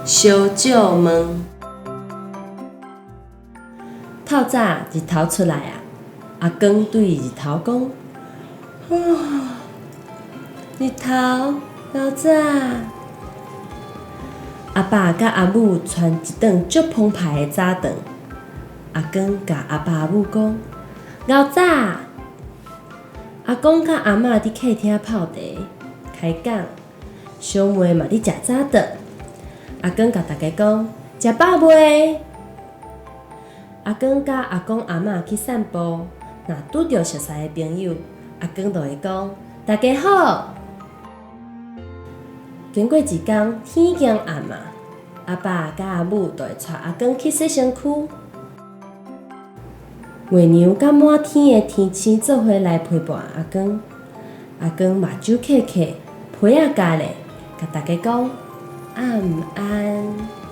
燒石糜。透早日頭出來啊，阿光對日頭講：啊，日頭老早。阿爸佮阿母傳一頓足澎湃的早頓。阿光共阿爸阿母講：𠢕早。阿公佮阿嬤佇客廳泡茶開講，小妹嘛佇食早頓。阿光共大家講：食飽未？阿光佮阿公阿嬤去散步，若拄著熟似的朋友，阿光就會講：大家好。經過一工，天已經暗啊，阿爸佮阿母就會帶阿光去洗身軀。月娘佮滿天的天星做伙來陪伴阿光，阿光目睭瞌瞌，被仔蓋咧，共大家講晚安。